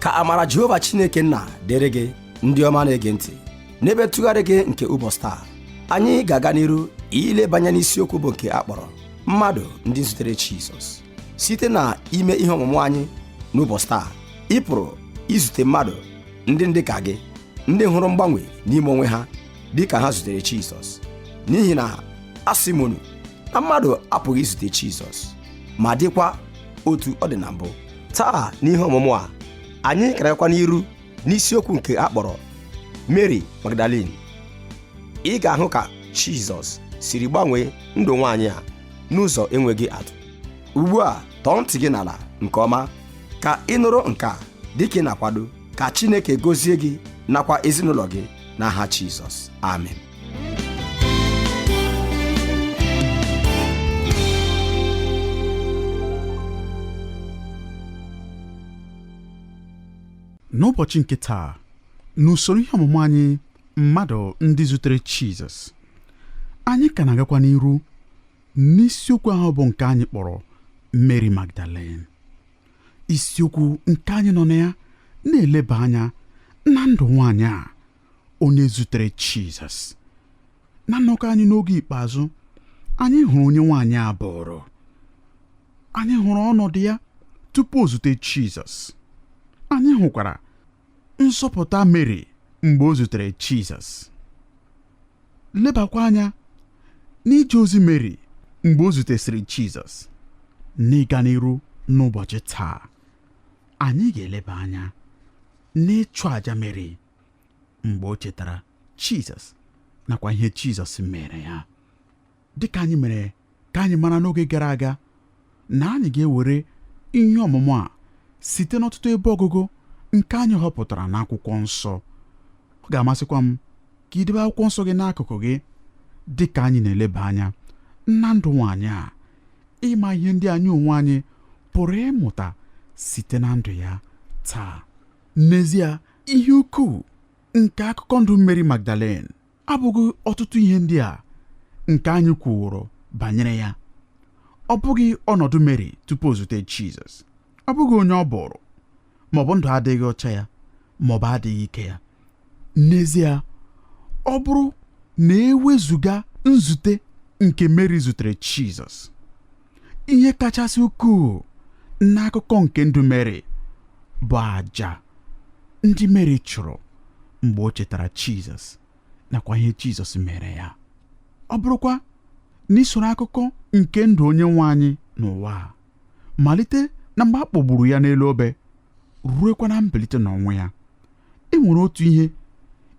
Ka amara Jehova Chineke nna dịrị gị, ndị ọma na-ege ntị. N'ebe ntụgharị gị nke ụbọchị taa, anyị ga-aga n'iru ilebanye n'isiokwu bụ nke a kpọrọ mmadụ ndị zutere Jizọs. Site na ime ihe ọmụmụ anyị n'ụbọchị taa, ị pụrụ izute mmadụ ndị dị ka gị, ndị hụrụ mgbanwe n'ime onwe ha dị ka ha zutere Jizọs. N'ihi na asị m unu na mmadụ apụghị izute Jizọs ma dịkwa otu ọ dị na mbụ. Taa n'ihe ọmụmụ a, anyị ga-agakwa n'iru n'isiokwu nke a kpọrọ Mary Magdalene. Ị ga-ahụ ka Jizọs siri gbanwee ndụ nwaanyị a n'ụzọ enweghị atụ. Ugbu a, tọọ ntị gị n'ala nke ọma ka ị nụrụ nke a dịka ị na-akwado ka Chineke gọzie gị nakwa ezinụlọ gị n'aha Jizọs. Amen. N'ụbọchị nke taa, n'usoro ihe ọmụmụ anyị mmadụ ndị zutere Jizọs, anyị ka na-agakwa n'iru n'isiokwu ahụ bụ nke anyị kpọrọ Mary Magdalene. Isiokwu nke anyị nọ na ya na-eleba anya na ndụ nwaanyị a onye zutere Jizọs. Na nnọkọ anyị n'oge ikpeazụ, anyị hụrụ onye nwaanyị a bụrụ. Anyị hụrụ ọnọdụ ya tupu o zute Jizọs. Anyị hụkwara nzọpụta Meri mgbe o zutere Jizọs. Lebakwa anya n'ije ozi Meri mgbe o zutesịrị Jizọs. N'ịga n'iru n'ụbọchị taa, anyị ga-eleba anya n'ịchụ àjà Meri mgbe o chetara Jizọs nakwa ihe Jizọs mere ya. Dịka anyị mere ka anyị mara n'oge gara aga na anyị ga-ewere ihe ọmụmụ a site n'ọtụtụ ebe ọgụgụ nke anyị họpụtara n'akwụkwọ nsọ. Ọ ga-amasịkwa m ka ị debe akwụkwọ nsọ gị n'akụkụ gị dị ka anyị na-eleba anya na ndụ nwaanyị a, ịma ihe ndị anyị onwe anyị pụrụ ịmụta site na ndụ ya taa. N'ezie, ihe ukwuu nke akụkọ ndụ Mary Magdalene abụghị ọtụtụ ihe ndị a nke anyị kwuworo banyere ya. Ọ bụghị ọnọdụ Mary tupu o zute Jizọs. Ọ bụghị onye ọ bụrụ, ma ọ bụ ndụ adịghị ọcha ya, ma ọ bụ adịghị ike ya. N'ezie, ọ bụrụ na ewezuga nzute nke Mary zutere Jizọs, ihe kachasị ukwuu n'akụkọ nke ndụ Mary bụ àjà ndị Mary chụrụ mgbe o chetara Jizọs nakwa ihe Jizọs mere ya. Ọ bụrụkwa na isoro akụkọ nke ndụ onye nwe anyị n'ụwa a, malite na mgbe a kpọgburu ya n'elu obe ruekwa na mbilite n'ọnwụ ya, e nwere otu ihe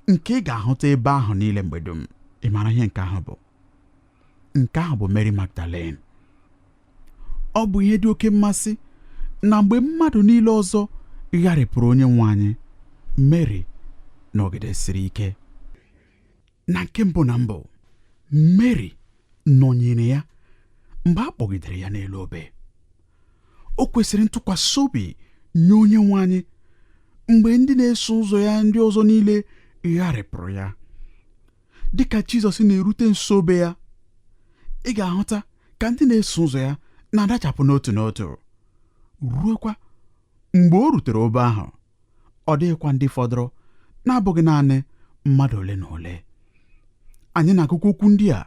nke ị ga-ahụta ebe ahụ niile mgbe dum. Ị maara ihe nke ahụ bụ? Nke ahụ bụ Mary Magdalene. Ọ bụ ihe dị oke mmasị na mgbe mmadụ niile ọzọ gharịpụrụ onye nwe anyị, Mary nọgidesiri ike. Na nke mbụ na mbụ, Mary nọnyere ya mgbe a kpọgidere ya n'elu obe. O kwesịrị ntụkwasị obi nye onye nwe anyị mgbe ndị na-eso ụzọ ya ndị ọzọ niile gharịpụrụ ya. Dịka Jizọs na-erute nso obe ya, ị ga-ahụta ka ndị na-eso ụzọ ya na-adachapụ n'otu n'otu, ruokwa mgbe o rutere obe ahụ, ọ dịghịkwa ndị fọdụrụ na-abụghị naanị mmadụ ole na ole. Anyị na-agụkwa okwu ndị a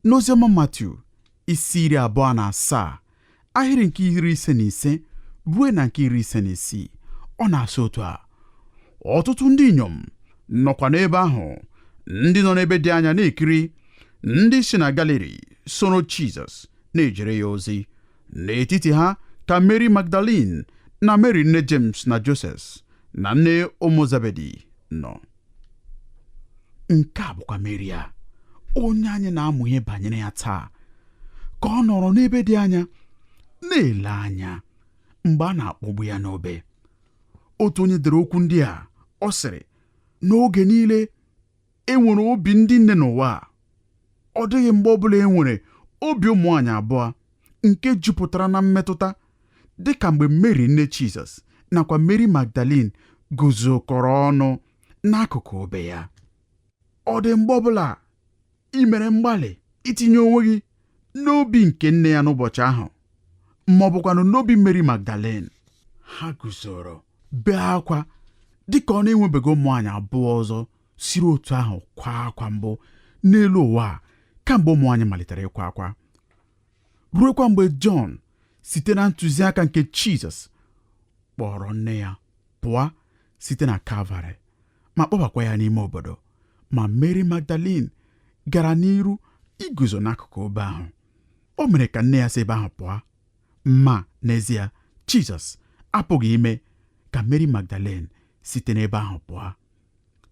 n'Oziọma Matiu isi 27 ahịrị nke 55 ruo na nke 56. Ọ na-asị otu a: ọtụtụ ndị inyom nọkwa n'ebe ahụ, ndị nọ n'ebe dị anya na-ekiri, ndị si na Galili soro Jizọs na-ejere ya ozi. N'etiti ha ka Mary Magdalene na Mary nne James na Joses na nne ụmụ Zebedi nọ. Nke a bụkwa Mary a, onye anyị na-amụ ihe banyere ya taa, ka ọ nọrọ n'ebe dị anya na-ele anya mgbe a na-akpọgbu ya n'obe. Otu onye dere okwu ndị a, ọ sịrị, n'oge niile e nwere obi ndị nne n'ụwa a, ọ dịghị mgbe ọbụla e nwere obi ụmụ nwaanyị abụọ nke jupụtara na mmetụta dị ka mgbe Mary nne Jizọs nakwa Mary Magdalene guzokọrọ ọnụ n'akụkụ obe ya. Ọ dị mgbe ọbụla ị mere mgbalị itinye onwe gị n'obi nke nne ya n'ụbọchị ahụ, ma ọ bụkwanụ n'obi Mary Magdalene? Ha guzoro Bee akwa dịka ọ na-enwebeghị ụmụ nwaanyị abụọ ọzọ siri otu ahụ kwaa akwa mbụ n'elu ụwa a kamgbe ụmụ nwaanyị malitere ịkwa akwa, ruekwa mgbe Jọn site na ntụziaka nke Jizọs kpọrọ nne ya pụọ site na Kalvarị ma kpọbakwa ya n'ime obodo. Ma Mary Magdalene gara n'iru iguzo n'akụkụ obe ahụ. O mere ka nne ya si ebe ahụ pụọ, ma n'ezie Jizọs apụghị ime ka Mary Magdalene site n'ebe ahụ pụọ,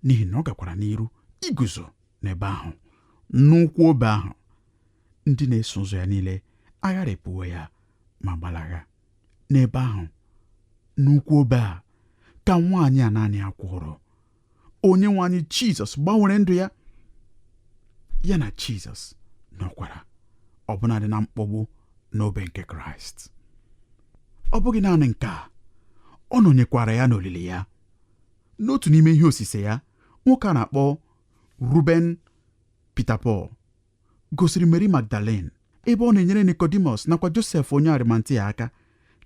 n'ihi na ọ gakwara n'iru iguzo n'ebe ahụ n'ụkwụ obe ahụ. Ndị na-eso ụzọ ya niile agharịpụwo ya ma gbalaga. N'ebe ahụ n'ụkwụ obe a ka nwaanyị a naanị ya kwụrụ. Onye nwe anyị Jizọs gbanwere ndụ ya. Ya na Jizọs nọkwara ọbụnadị na mkpọgbu n'obe nke Kraịst. Ọ bụghị naanị nke a, ọ nọnyekwara ya n'olili ya. N'otu n'ime ihe osise ya, nwoke a na-akpọ Ruben Peter Paul gosiri Mary Magdalene ebe ọ na-enyere Nicodemus nakwa Josef onye Arimatia aka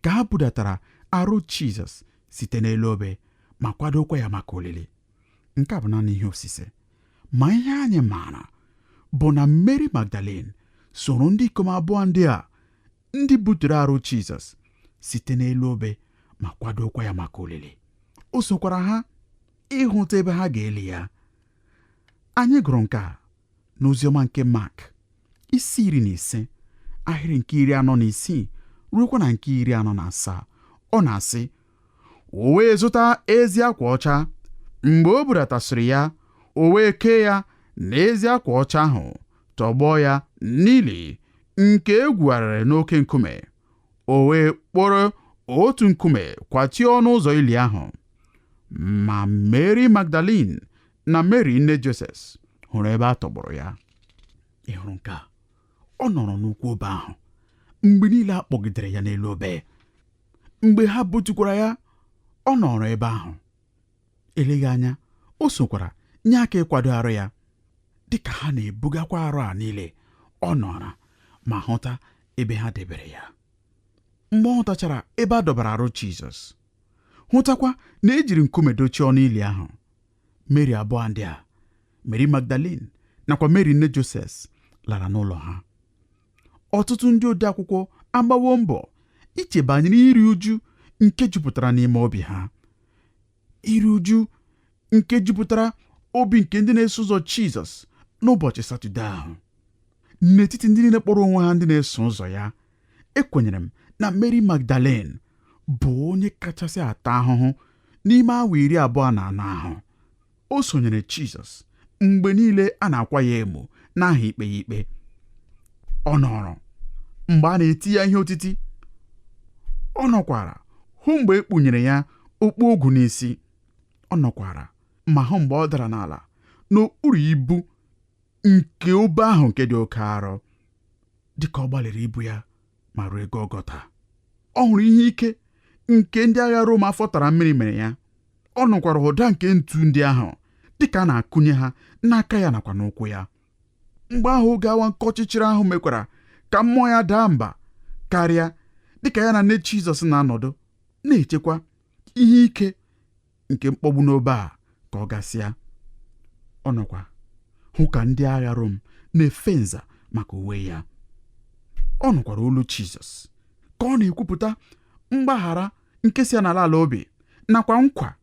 ka ha budatara arụ Jizọs site n'elu obe ma kwadokwa ya maka olili. Nke a bụ naanị ihe osise, ma ihe anyị maara bụ na Mary Magdalene soro ndị ikom abụọ ndị a ndị butere arụ Jizọs site n'elu obe ma kwadokwa ya maka olili. O sokwara ha ịhụta ebe ha ga-eli ya. Anyị gụrụ nke a n'oziọma nke Mak isi 15 ahịrị nke 46 ruokwa na nke 47. Ọ na-asị, o wee zụta ezi akwa ọcha, mgbe o budatasịrị ya, o wee kee ya n'ezi akwa ọcha ahụ, tọgbọ ya n'ili nke e gwugharịrị n'oke nkume. O wee kpọrọ otu nkume kwachie ọnụ ụzọ ili ahụ. Ma Mary Magdalene na Mary nne Joses hụrụ ebe a tọgbọrọ ya. Ị hụrụ nke a? Ọ nọrọ n'ụkwụ obe ahụ mgbe niile a kpọgidere ya n'elu obe. Mgbe ha butukwara ya, ọ nọrọ ebe ahụ. Eleghị anya o sokwara nye aka ịkwado arụ ya. Dịka ha na-ebugakwa arụ a niile, ọ nọrọ ma hụta ebe ha debere ya. Mgbe ọ hụtachara ebe a dọbara arụ Jizọs, hụtakwa na ejiri nkume dochie ọnụ ili ahụ, Mary abụọ ndị a, Mary Magdalene nakwa Mary nne Joses, lara n'ụlọ ha. Ọtụtụ ndị ode akwụkwọ agbawo mbọ iche banyere iri uju nke jupụtara n'ime obi ha, iri uju nke jupụtara obi nke ndị na-eso ụzọ Jizọs n'ụbọchị Satọde ahụ. N'etiti ndị niile kpọrọ onwe ha ndị na-eso ụzọ ya, ekwenyere m na Mary Magdalene bụ onye kachasị ata ahụhụ n'ime awa 24 ahụ. O sonyere Jizọs mgbe niile a na-akwa ya emo n'aha ikpe ya ikpe. Ọ nọrọ mgbe a na-eti ya ihe otiti. Ọ nọkwara hụ mgbe e kpunyere ya okpu ogwu n'isi. Ọ nọkwara ma hụ mgbe ọ dara n'ala n'okpuru ibu nke obe ahụ nke dị oke arọ, dịka ọ gbalịrị ibu ya ma ruo Gọlgọta. Ọ hụrụ ihe ike nke ndị agha Rom afọ tara mmiri mere ya. Ọ nụkwara ụda nke ntu ndị ahụ dịka a na-akụnye ha n'aka ya nakwa n'ụkwụ ya. Mgbe ahụ oge awa nke ọchịchịrị ahụ mekwara ka mmụọ ya daa mba karịa, dịka ya na nne Jizọs na-anọdụ na-echekwa ihe ike nke mkpọgbu n'obe a ka ọ gasịa. Ọ nọkwa hụ ka ndị agha Rom na-efe nza maka uwe ya. Ọ nụkwara olu Jizọs ka ọ na-ekwupụta mgbaghara nke si ya n'ala ala obi nakwa nkwa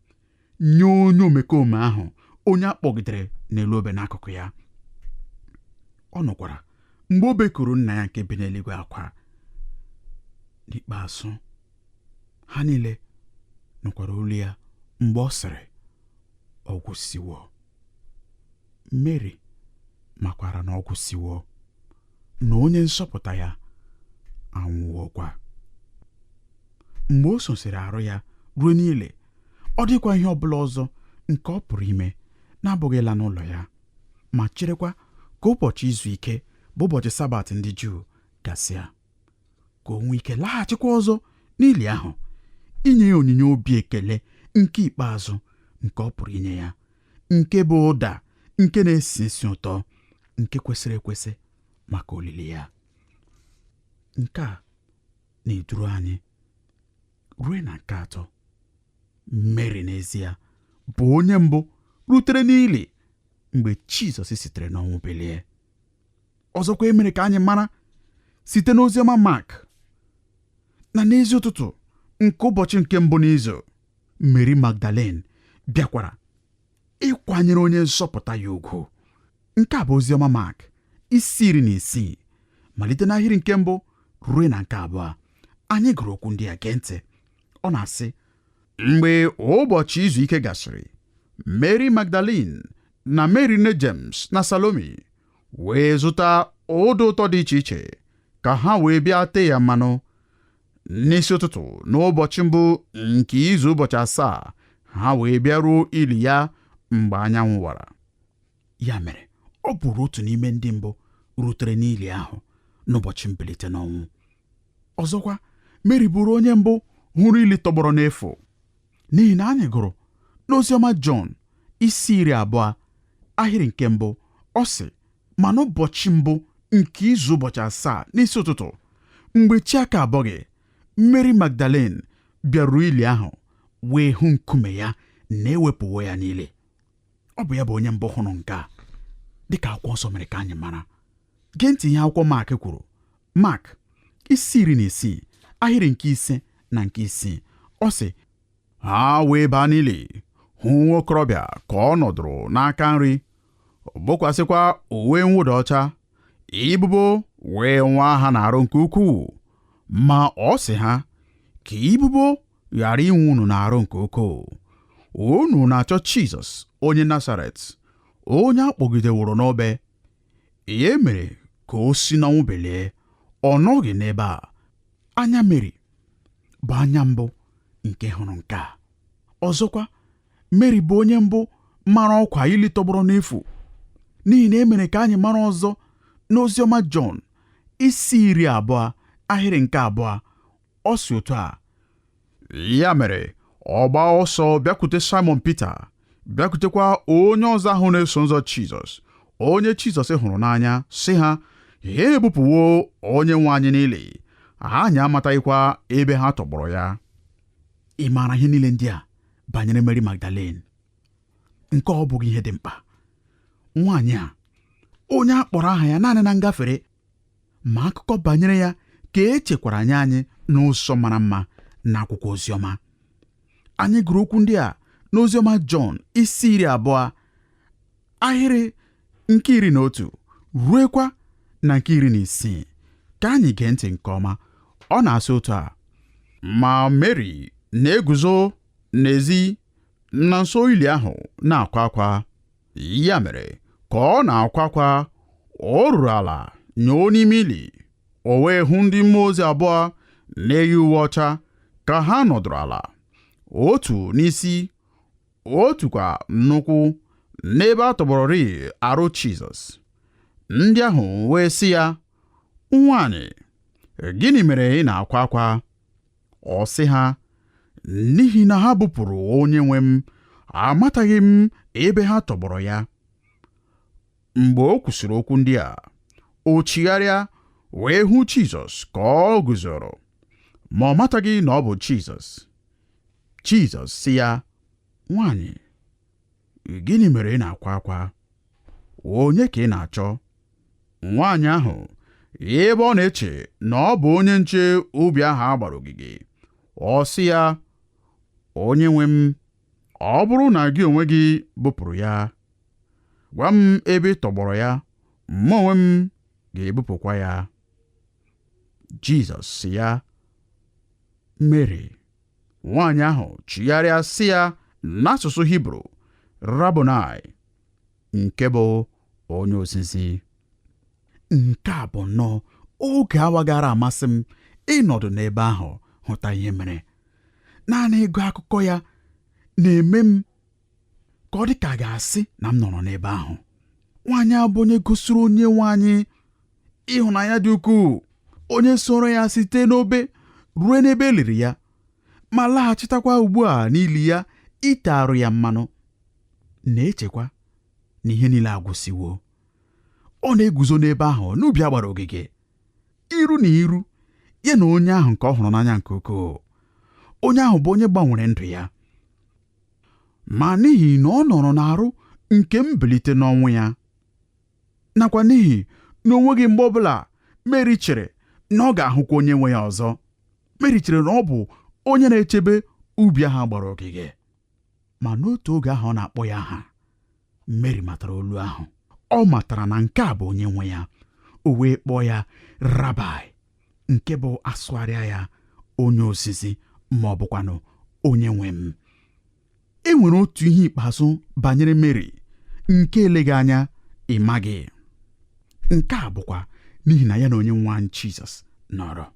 nye onye omekome ahụ onye a kpọgidere n'elu obe n'akụkụ ya. Ọ nụkwara mgbe o bekuru nna ya nke bi n'eluigwe akwa. N'ikpeazụ, ha niile nụkwara olu ya mgbe ọ sịrị, ọ gwụsịwo. Mary makwara na ọ gwụsịwo, na onye nzọpụta ya anwụwokwa. Mgbe o sosiri arụ ya ruo n'ili, ọ dịkwa ihe ọbụla ọzọ nke ọ pụrụ ime na-abụghị ịla n'ụlọ ya ma cherekwa ka ụbọchị izu ike bụ ụbọchị Sabat ndị Juu gasịa, ka o nwee ike laghachikwa ọzọ n'ili ahụ inye ya onyinye obi ekele nke ikpeazụ nke ọ pụrụ inye ya, nke bụ ụda nke na-esi isi ụtọ nke kwesịrị ekwesị maka olili ya. Nke a na-eduru anyị rue na nke atọ, Meri n'ezie bụ onye mbụ rutere n'ili mgbe Jizọs sitere n'ọnwụ bilie. Ọzọkwa, e mere ka anyị mara site n'oziọma Mak na n'ezi ụtụtụ nke ụbọchị nke mbụ n'izu, Meri Magdalene bịakwara ịkwanyere onye nzọpụta ya ugwu. Nke a bụ oziọma Mak isi 16, malite n'ahịrị nke mbụ ruo na nke abụọ. Anyị gụrụ okwu ndị a. Gee ntị. Ọ na-asị, mgbe ụbọchị izu ike gasịrị, Mary Magdalene na Mary nne James na Salomi wee zụta ụda ụtọ dị iche iche ka ha wee bịa tee ya mmanụ. N'isi ụtụtụ n'ụbọchị mbụ nke izu ụbọchị asaa, ha wee bịaruo ili ya mgbe anyanwụ wara. Ya mere ọ bụrụ otu n'ime ndị mbụ rutere n'ili ahụ n'ụbọchị mbilite n'ọnwụ. Ọzọkwa, Meri bụrụ onye mbụ hụrụ ili tọgbọrọ n'efu, n'ihi na anyị gụrụ n'oziọma Jọn isi 20 ahịrị nke mbụ, ọ sị, ma n'ụbọchị mbụ nke izu ụbọchị asaa n'isi ụtụtụ, mgbe chi aka abọghị, Meri Magdalene bịaruru ili ahụ wee hụ nkume ya na-ewepụwo ya niile. Ọ bụ ya bụ onye mbụ hụrụ nke a, dịka akwụkwọ nsọ mere ka anyị mara. Gee ntị ihe akwụkwọ Mak kwuru. Mak isi 16 ahịrị nke 5 na nke 6, ọ sị, ha wee baa n'ili, hụ nwokorobịa ka ọ nọdụrụ n'aka nri, gbokwasịkwa uwe mwụda ọcha, ibubo wee nwa ha n'arụ nke ukwuu. Ma ọ sị ha, ka ibubo ghara inwe unu n'arụ nke ukwuu. Unu na-achọ Jizọs onye Nazaret, onye a kpọgideworo n'obe. Ihe mere ka o si n'ọnwụ bilie, ọ nọghị n'ebe a. Anya Meri bụ anya mbụ nke hụrụ nke a. Ọzọkwa, Meri bụ onye mbụ mara ọkwa ili tọgbọrọ n'efu, n'ihi na e mere ka anyị mara ọzọ n'oziọma Jọn isi 20 ahịrị nke 2, ọ si otu a, ya mere ọ gbaa ọsọ bịakwute Simon Pita, bịakwutekwa onye ọzọ ahụ na-eso ụzọ Jizọs, onye Jizọs hụrụ n'anya, sị ha, ha ebupụwo onye nwe anyị n'ili, anyị amataghịkwa ebe ha tọgbọrọ ya. Ị maara ihe niile ndị a banyere Meri Magdalene? Nke ọ bụghị ihe dị mkpa. Nwaanyị a, onye a kpọrọ aha ya naanị na ngafere, ma akụkọ banyere ya ka e chekwara nye anyị n'ụzọ mara mma n'akwụkwọ oziọma. Anyị gụrụ okwu ndị a n'oziọma Jọn isi 20 ahịrị nke 11 ruekwa na nke 16. Ka anyị gee ntị nke ọma. Ọ na-asị otu a, ma Meri na-eguzo n'ezi na nso ili ahụ na-akwa akwa. Ya mere ka ọ na-akwa akwa, o ruru ala nyoo n'ime ili, o wee hụ ndị mmụọ ozi abụọ na-eyi uwe ọcha ka ha nọdụrụ ala, otu n'isi, otu kwa n'ụkwụ, n'ebe a tọgbọrọrị arụ Jizọs. Ndị ahụ wee sị ya, nwaanyị, gịnị mere ị na-akwa akwa? Ọ sị ha, n'ihi na ha bupụrụ onye nwe m, amataghị m ebe ha tọgbọrọ ya. Mgbe o kwusịrị okwu ndị a, o chigharịa wee hụ Jizọs ka ọ guzoro, ma ọ mataghị na ọ bụ Jizọs. Jizọs sị ya, nwaanyị, gịnị mere ị na-akwa akwa? Onye ka ị na-achọ? Nwaanyị ahụ, ebe ọ na-eche na ọ bụ onye nche ubi ahụ a gbara ogige, ọ sị ya, onye nwe m, ọ bụrụ na gị onwe gị bupụrụ ya, gwa m ebe ị tọgbọrọ ya, mụ onwe m ga-ebupụkwa ya. Jizọs sị ya, Meri. Nwaanyị ahụ chigharịa sị ya n'asụsụ Hibru, Rabonai, nke bụ onye ozizi. Nke a bụ nnọọ oge awa gara amasị m ịnọdụ n'ebe ahụ hụta ihe mere. Naanị ịgụ akụkọ ya na-eme m ka ọ dị ka a ga-asị na m nọrọ n'ebe ahụ. Nwaanyị a bụ onye gosiri onye nwe anyị ịhụnanya dị ukwuu, onye soro ya site n'obe ruo n'ebe e liri ya, ma laghachitakwa ugbu a n'ili ya ite arụ ya mmanụ, na-echekwa na ihe niile agwụsịwo. Ọ na-eguzo n'ebe ahụ n'ubi a gbara ogige, iru na iru ya na onye ahụ nke ọ hụrụ n'anya nke ukwuu. Onye ahụ bụ onye gbanwere ndụ ya. Ma n'ihi na ọ nọrọ n'arụ nke mbilite n'ọnwụ ya, nakwa n'ihi na o nweghị mgbe ọbụla Meri chere na ọ ga-ahụkwa onye nwe ya ọzọ. Meri chere na ọ bụ onye na-echebe ubi ahụ a gbara ogige. Ma n'otu oge ahụ ọ na-akpọ ya aha, Meri matara olu ahụ. Ọ matara na nke a bụ onye nwe ya. O wee kpọọ ya Rabai, nke bụ asụgharịa ya onye ozizi ma ọ bụkwanụ onye nwe m. E nwere otu ihe ikpeazụ banyere Meri nke eleghị anya ị maghị. Nke a bụkwa n'ihi na ya na onye nwe anyị Jizọs nọrọ.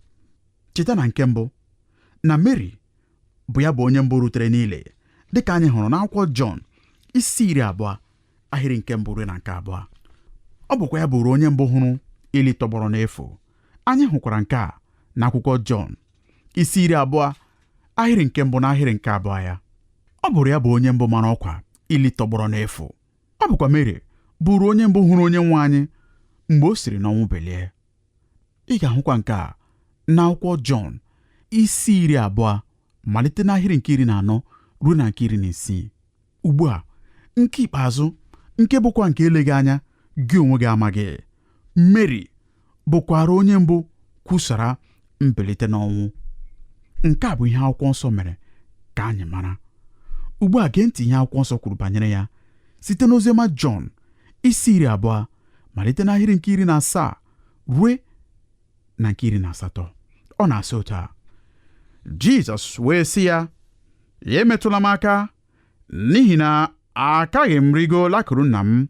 Cheta na nke mbụ na Meri bụ ya bụ onye mbụ rutere n'ili dịka anyị hụrụ n'akwụkwọ Jọn isi 20 ahịrị nke mbụ ruo na nke abụọ. Ọ bụkwa ya bụrụ onye mbụ hụrụ ili tọgbọrọ n'efu. Anyị hụkwara nke a n'akwụkwọ Jọn isi 20 ahịrị nke mbụ na ahịrị nke abụọ ya. Ọ bụrụ ya bụ onye mbụ mara ọkwa ili tọgbọrọ n'efu. Ọ bụkwa Meri bụrụ onye mbụ hụrụ onye nwe anyị mgbe o siri n'ọnwụ bilie. Ị ga-ahụkwa nke a n'akwụkwọ Jọn isi 20 malite n'ahịrị nke 14 ruo na nke 16. Ugbu a, nke ikpeazụ, nke bụkwa nke eleghị anya gị onwe gị amaghị, Meri bụkwara onye mbụ kwusara mbilite n'ọnwụ. Nke a bụ ihe akwụkwọ nsọ mere ka anyị mara. Ugbu a gee ntị ihe akwụkwọ nsọ kwuru banyere ya site n'oziọma Jọn isi 20 malite n'ahịrị nke 17 ruo na nke 18. Ọ na-asị otu a: Jizọs wee sị ya, ya emetụla m aka, n'ihi na akaghị m rigo lakụrụ nna m,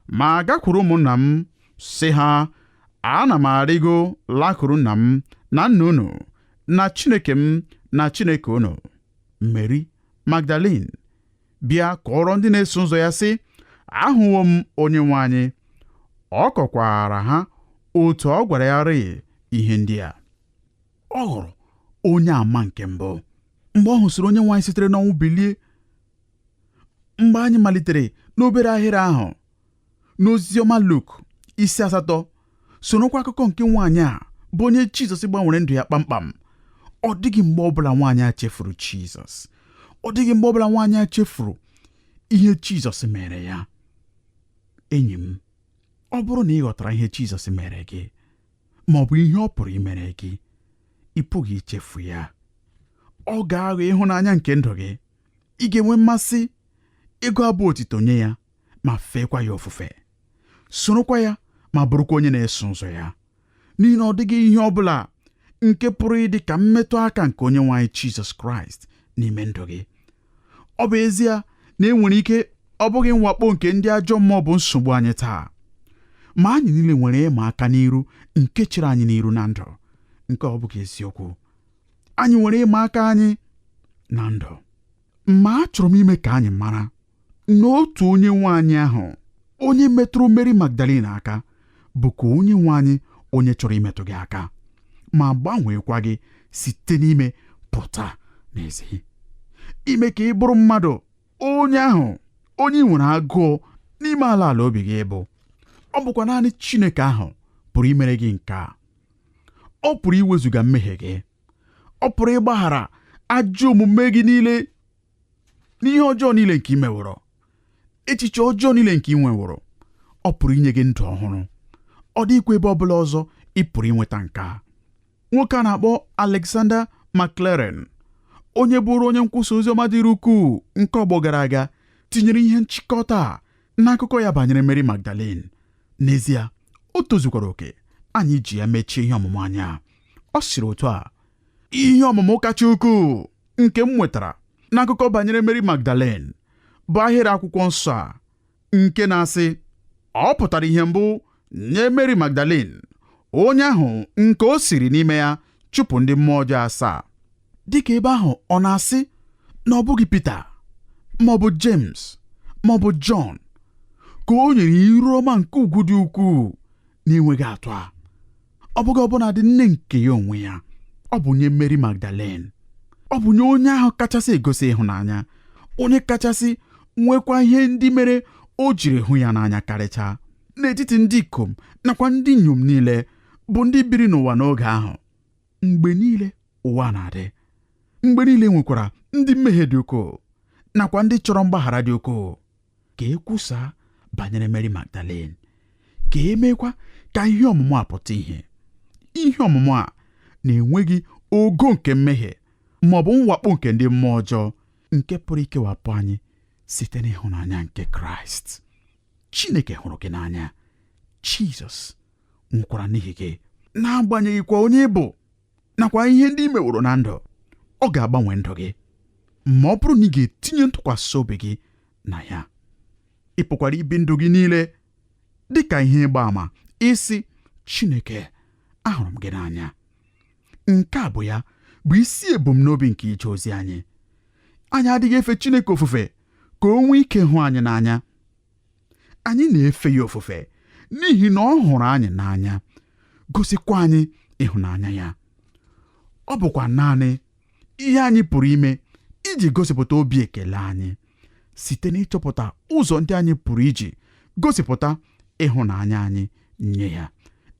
ma gakwuru ụmụnna m sị ha, ana m arịgo lakụrụ nna m na nna unu, na Chineke m na Chineke unu. Meri Magdalin bịa kọọrọ ndị na-eso ụzọ ya sị, ahụwo m onye nwe anyị. Ọ kọkwara ha otu ọ gwara ya rịị ihe ndị a. Ọ ghọrọ onye ama nke mbụ mgbe ọ hụsịrị onye nwe anyị sitere n'ọnwụ bilie. Mgbe anyị malitere n'obere ahịrị ahụ n'oziọma Luk isi 8, sorokwa akụkọ nke nwaanyị a bụ onye Jizọs gbanwere ndụ ya kpamkpam. Ọ dịghị mgbe ọbụla nwaanyị a chefuru Jizọs. Ọ dịghị mgbe ọbụla nwaanyị a chefuru ihe Jizọs mere ya. Enyi m, ọ bụrụ na ị ghọtara ihe Jizọs mere gị ma ọ bụ ihe ọ pụrụ imere gị, ị pụghị ichefu ya. Ọ ga-aghọ ịhụnanya nke ndụ gị. Ị ga-enwe mmasị ịgụ abụ otito nye ya ma feekwa ya ofufe, sorokwa ya ma bụrụkwa onye na-eso ụzọ ya, n'ihi na ọ dịghị ihe ọ bụla nke pụrụ ịdị ka mmetụ aka nke onye nwe anyị Jizọs Kraịst n'ime ndụ gị. Ọ bụ ezie na e nwere ike ọ bụghị mwakpo nke ndị ajọ mmụọ bụ nsogbu anyị taa, ma anyị niile nwere ịma aka n'iru nke chere anyị n'iru na ndụ. Nke ọ bụghị eziokwu? Anyị nwere ịma aka anyị na ndụ, ma achọrọ m ime ka anyị mara na otu onye nwe anyị ahụ onye metụrụ Meri Magdalene aka bụ ka onye nwe anyị onye chọrọ imetụ gị aka ma gbanweekwa gị site n'ime pụta n'ezi, ime ka ị bụrụ mmadụ onye ahụ onye ị nwere agụụ n'ime ala ala obi gị bụ. Ọ bụkwa naanị Chineke ahụ pụrụ imere gị nke a. Ọ pụrụ iwezuga mmehie gị. Ọ pụrụ ịgbaghara ajọ omume gị niile n'ihe ọjọọ niile nke ị meworo, echiche ọjọọ niile nke ị nweworo. Ọ pụrụ inye gị ndụ ọhụrụ. Ọ dịghịkwa ebe ọbụla ọzọ ị pụrụ inweta nke a. Nwoke a na-akpọ Alexander McLaren, onye bụrụ onye nkwusa oziọma dịrị ukwuu nke ọgbọ gara aga, tinyere ihe nchịkọta a n'akụkọ ya banyere Mary Magdalene. N'ezie, o tozukwara oke anyị ji ya mechie ihe ọmụmụ anyị a. Ọ sịrị otu a: ihe ọmụmụ kacha ukwuu nke m nwetara n'akụkọ banyere Mary Magdalene bụ ahịrị akwụkwọ nsọ a nke na-asị, ọ pụtara ihe mbụ nye Mary Magdalene, onye ahụ nke o siri n'ime ya chụpụ ndị mmụọ ọjọọ 7. Dịka ebe ahụ ọ na-asị na ọ bụghị Pita ma ọ bụ James ma ọ bụ Jọn ka o nyere iru ọma nke ugwu dị ukwuu na-enweghị atụ a. Ọ bụghị ọbụna dị nne nke ya onwe ya, ọ bụ nye Mary Magdalene. Ọ bụ nye onye ahụ kachasị egosi ịhụnanya, onye kachasị nwekwa ihe ndị mere o jiri hụ ya n'anya karịchaa n'etiti ndị ikom nakwa ndị inyom niile bụ ndị biri n'ụwa n'oge ahụ. Mgbe niile ụwa na-adị, mgbe niile nwekwara ndị mmehie dị ukwuu Nakwa ndị chọrọ mgbaghara dị ukwuu ka e kwusaa banyere Mary Magdalene, ka e meekwa ka ihe ọmụmụ a pụta ìhè, ihe ọmụmụ a na-enweghị ogo nke mmehie ma ọ bụ mwakpo nke ndị mmụọ ọjọọ nke pụrụ ikewapụ anyị site n'ịhụnanya nke Kraịst. Chineke hụrụ gị n'anya. Jizọs nwụkwara n'ihi gị, n'agbanyeghịkwa onye ị bụ nakwa ihe ndị ị meworo na ndụ. Ọ ga-agbanwe ndụ gị ma ọ bụrụ na ị ga-etinye ntụkwasị obi gị na ya. Ị pụkwara ibi ndụ gị niile dị ka ihe ịgba àmà ịsị, Chineke, ahụrụ m gị n'anya. Nke a bụ ya bụ isi ebumnobi nke ije ozi anyị. Anyị adịghị efe Chineke ofufe ka o nwee ike hụ anyị n'anya. Anyị na-efe ya ofufe n'ihi na ọ hụrụ anyị n'anya, gosikwa anyị ịhụnanya ya. Ọ bụkwa naanị ihe anyị pụrụ ime iji gosipụta obi ekele anyị site n'ịchọpụta ụzọ ndị anyị pụrụ iji gosipụta ịhụnanya anyị nye ya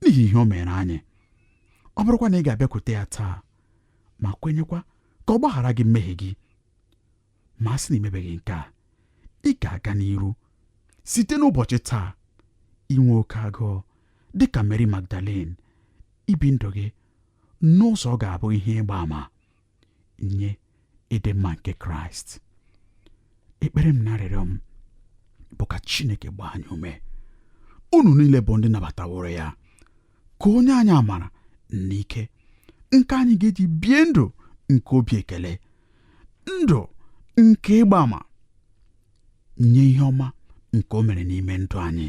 n'ihi ihe o mere anyị. Ọ bụrụkwa na ị ga-abịakwute ya taa ma kwenyekwa ka ọ gbaghara gị mmehie gị, ma a sị na imebeghị nke a, ị ga-aga n'iru site n'ụbọchị taa inwe oke agụụ dị ka Mary Magdalene, ibi ndụ gị n'ụzọ ọ ga-abụ ihe ịgba àmà nye ịdị mma nke Kraịst. Ekpere m na arịrịọ m bụ ka Chineke gbaa anyị ume, unu niile bụ ndị nabataworo ya, ka onye anyị amara na ike nke anyị ga-eji bie ndụ nke obi ekele, ndụ nke ịgba àmà nye ihe ọma nke o mere n'ime ndụ anyị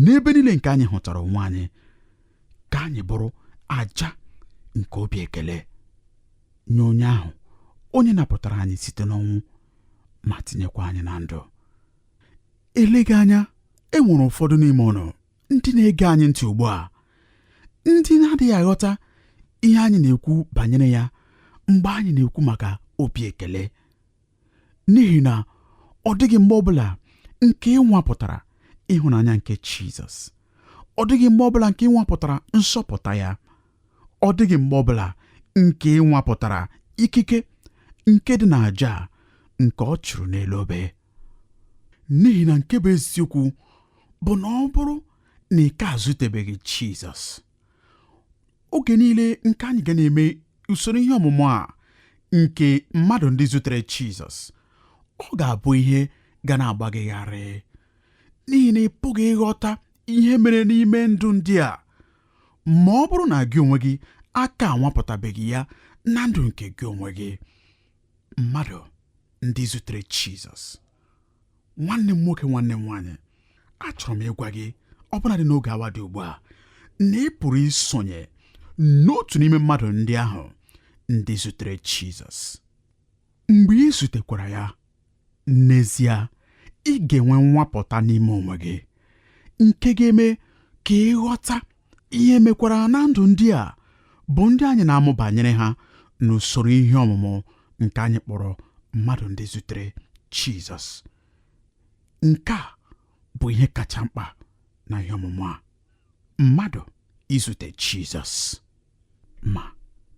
n'ebe niile nke anyị hụtara onwe anyị, ka anyị bụrụ àjà nke obi ekele nye onye ahụ onye napụtara anyị site n'ọnwụ ma tinyekwa anyị na ndụ. Eleghị anya e nwere ụfọdụ n'ime ụnụ ndị na-ege anyị ntị ugbu a ndị na-adịghị aghọta ihe anyị na-ekwu banyere ya mgbe anyị na-ekwu maka obi ekele, n'ihi na ọ dịghị mgbe ọbụla nke ịnwapụtara ịhụnanya nke Jizọs, ọ dịghị mgbe ọbụla nke ịnwapụtara nsọpụta ya, ọ dịghị mgbe ọbụla nke ịnwapụtara ikike nke dị n'àjà nke ọ chụrụ n'elu obe. N'ihi na nke bụ eziokwu bụ na ọ bụrụ na ị ka azụtebeghị Jizọs, oge niile nke anyị ga na-eme usoro ihe ọmụmụ a nke mmadụ ndị zutere Jizọs, ọ ga-abụ ihe ga na-agba gị gharịị, n'ihi na ị pụghị ịghọta ihe mere n'ime ndụ ndị a ma ọ bụrụ na gị onwe gị aka anwapụtabeghị ya na ndụ nke gị onwe gị. Mmadụ ndị zutere Jizọs. Nwanne m nwoke, nwanne m nwaanyị, achọrọ m ịgwa gị ọbụladị n'oge awa dị ugbu a na ị pụrụ isonye n'otu n'ime mmadụ ndị ahụ ndị zutere Jizọs. Mgbe ị zutekwara ya, n'ezie ị ga-enwe nwapụta n'ime onwe gị nke ga-eme ka ị ghọta ihe mekwara na ndụ ndị a bụ ndị anyị na-amụ banyere ha n'usoro ihe ọmụmụ nke anyị kpọrọ mmadụ ndị zutere Jizọs. Nke a bụ ihe kacha mkpa na ihe ọmụmụ a, mmadụ izute Jizọs. Ma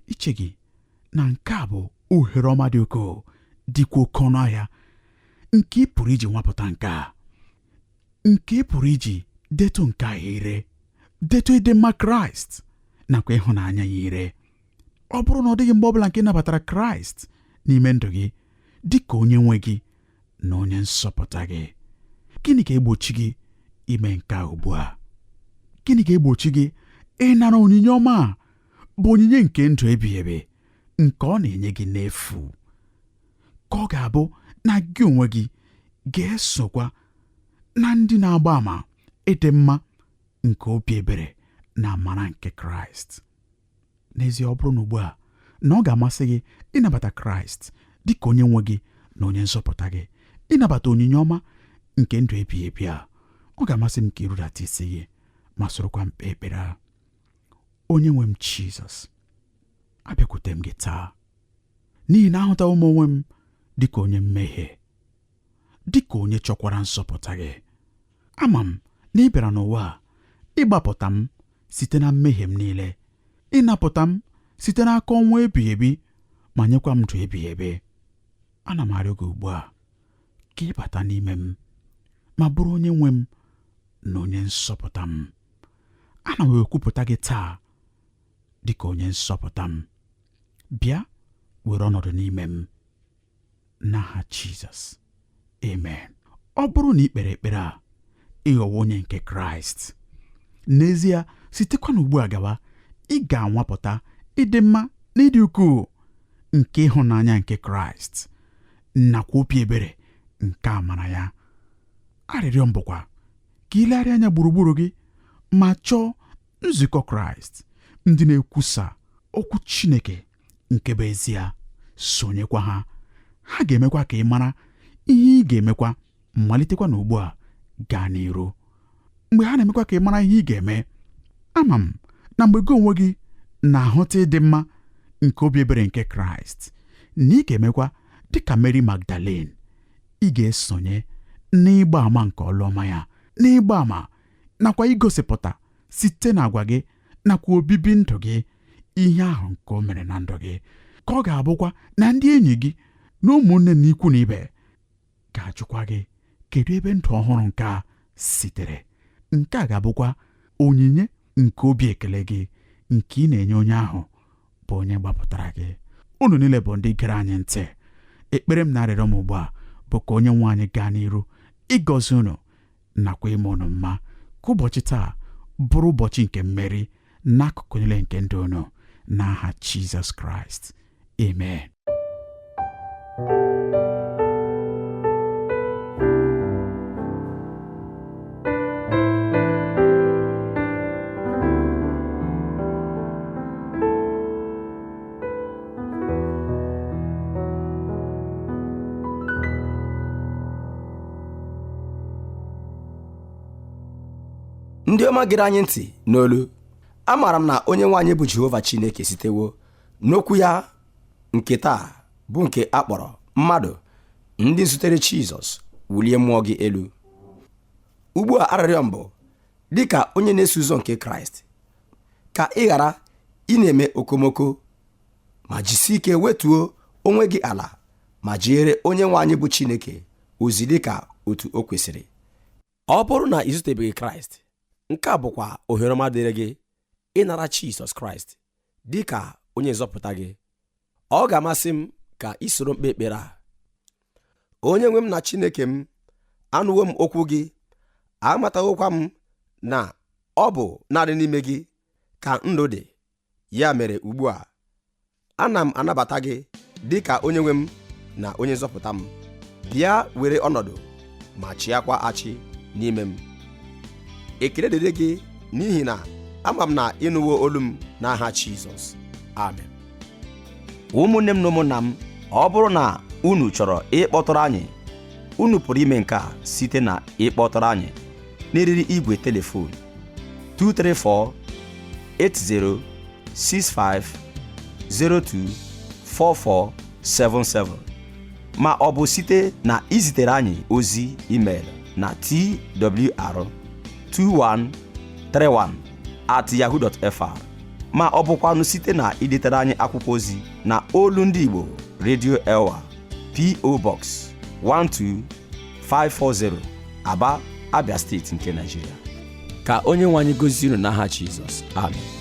iche gị na nke a bụ ohere ọma dị ukwuu dịkwa oke ọnụ ahịa nke ị pụrụ iji nwapụta nke a, nke ị pụrụ iji detụ nke a ire, detụ ịdị mma Kraịst nakwa ịhụnanya ya ire. Ọ bụrụ na ọ dịghị mgbe ọbụla nke ị nabatara Kraịst n'ime ndụ gị dị ka onye nwe gị na onye nsọpụta gị, gịnị ga-egbochi gị ime nke a ugbu a? Gịnị ga-egbochi gị ịnara onyinye ọma a bụ onyinye nke ndụ ebighị ebi nke ọ na-enye gị n'efu, ka ọ ga-abụ na gị onwe gị ga-esokwa na ndị na-agba àmà ịdị mma nke obi ebere na amara nke Kraịst? N'ezie, ọ bụrụ na ugbu a na ọ ga-amasị gị ịnabata Kraịst dị ka onye nwe gị na onye nzọpụta gị, ịnabata onyinye ọma nke ndụ ebighị ebi a, ọ ga-amasị m ka ịrụdata isi gị ma sorokwa m kpee ekpere a. Onye nwe m Jizọs, abịakwute m gị taa n'ihi na ahụtawo m onwe m dịka onye mmehie, dịka onye chọkwara nzọpụta gị. Ama m na ị bịara n'ụwa a ịgbapụta m site na mmehie m niile, ịnapụta m site n'aka ọnwụ ebighị ebi ma nyekwa m ndụ ebighị ebi. Ana m arịọ gị ugbu a ka ị bata n'ime m ma bụrụ onye nwe m na onye nzọpụta m. Ana m ekwupụta gị taa dị ka onye nzọpụta m. Bịa were ọnọdụ n'ime m n'aha Jizọs, amen. Ọ bụrụ na ị kpere ekpere a, ịghọwo onye nke Kraịst n'ezie. Sitekwa n'ugbu a gawa, ị ga-anwapụta ịdị mma na ịdị ukwuu nke ịhụnanya nke Kraịst nakwa obi ebere nke amara ya. Arịrịọ m bụkwa ka ilegharị anya gburugburu gị ma chọọ nzukọ Kraịst ndị na-ekwusa okwu Chineke nke bụ ezie. Sonyekwa ha. Ha ga-emekwa ka ị mara ihe ị ga-emekwa malitekwa n'ugbu a gaa n'iru. Mgbe ha na-emekwa ka ị mara ihe ị ga-eme, ama m na mgbe gị onwe gị na-ahụta ịdị mma nke obi ebere nke Kraịst, na ị ga-emekwa dịka Mary Magdalene. Ị ga-esonye n'ịgba ama nke ọlụ ọma ya, n'ịgba ama nakwa igosipụta site n'agwa gị nakwa obibi ndụ gị ihe ahụ nke o mere na ndụ gị, ka ọ ga-abụkwa na ndị enyi gị na ụmụnne na ikwu na ibe ga-ajụkwa gị, kedu ebe ndụ ọhụrụ nke a sitere? Nke a ga-abụkwa onyinye nke obi ekele gị nke ị na-enye onye ahụ bụ onye gbapụtara gị. Unu niile bụ ndị gere anyị ntị, ekpere m na arịrịọ m ugbu a bụ ka onye nwe anyị gaa n'iru ịgọzi unu nakwa ime unu mma, ka ụbọchị taa bụrụ ụbọchị nke mmeri n'akụkụ niile nke ndụ unu, n'aha Jizọs Kraịst, amen. Ndị ọma gere anyị ntị n'olu, amaara m na onye nwe anyị bụ Jehova Chineke sitewo n'okwu ya nke taa, bụ nke a kpọrọ mmadụ ndị zutere Jizọs, wulie mmụọ gị elu. Ugbu a, arịrịọ m bụ, dịka onye na-eso ụzọ nke Kraịst, ka ị ghara ị na-eme okomoko, ma jisie ike wetuo onwe gị ala ma jiere onye nwe anyị bụ Chineke ozi dịka otu o kwesịrị. Ọ bụrụ na ị zutebeghị Kraịst, nke a bụkwa ohere ọma dịrị gị ịnara Jizọs Kraịst dị ka onye nzọpụta gị. Ọ ga-amasị m ka ị soro m kpee ekpere a. Onye nwe m na Chineke m, anụwo m okwu gị, amatawokwa m na ọ bụ naanị n'ime gị ka ndụ dị. Ya mere ugbu a, ana m anabata gị dị ka onye nwe m na onye nzọpụta m. Bịa were ọnọdụ ma chịakwa achị n'ime m. Ekele dịrị gị n'ihi na ama m na ịnụwo olu m, n'aha Jizọs, amen. Ụmụnne m na ụmụnna m, ọ bụrụ na unu chọrọ ịkpọtụrụ anyị, unu pụrụ ime nke a site na ịkpọtụrụ anyị n'eriri igwe telefon 234 80 65 02 4477, ma ọ bụ site na izitere anyị ozi email na twr2131@yahoo.fr, ma ọ bụkwanụ site na idetere anyị akwụkwọ ozi na Olu Ndị Igbo, Radio Elwa, P.O. Box 12540, Aba, Abia Steeti nke Nigeria. Ka onye nwe anyị gozie unu n'aha Jizọs, amen.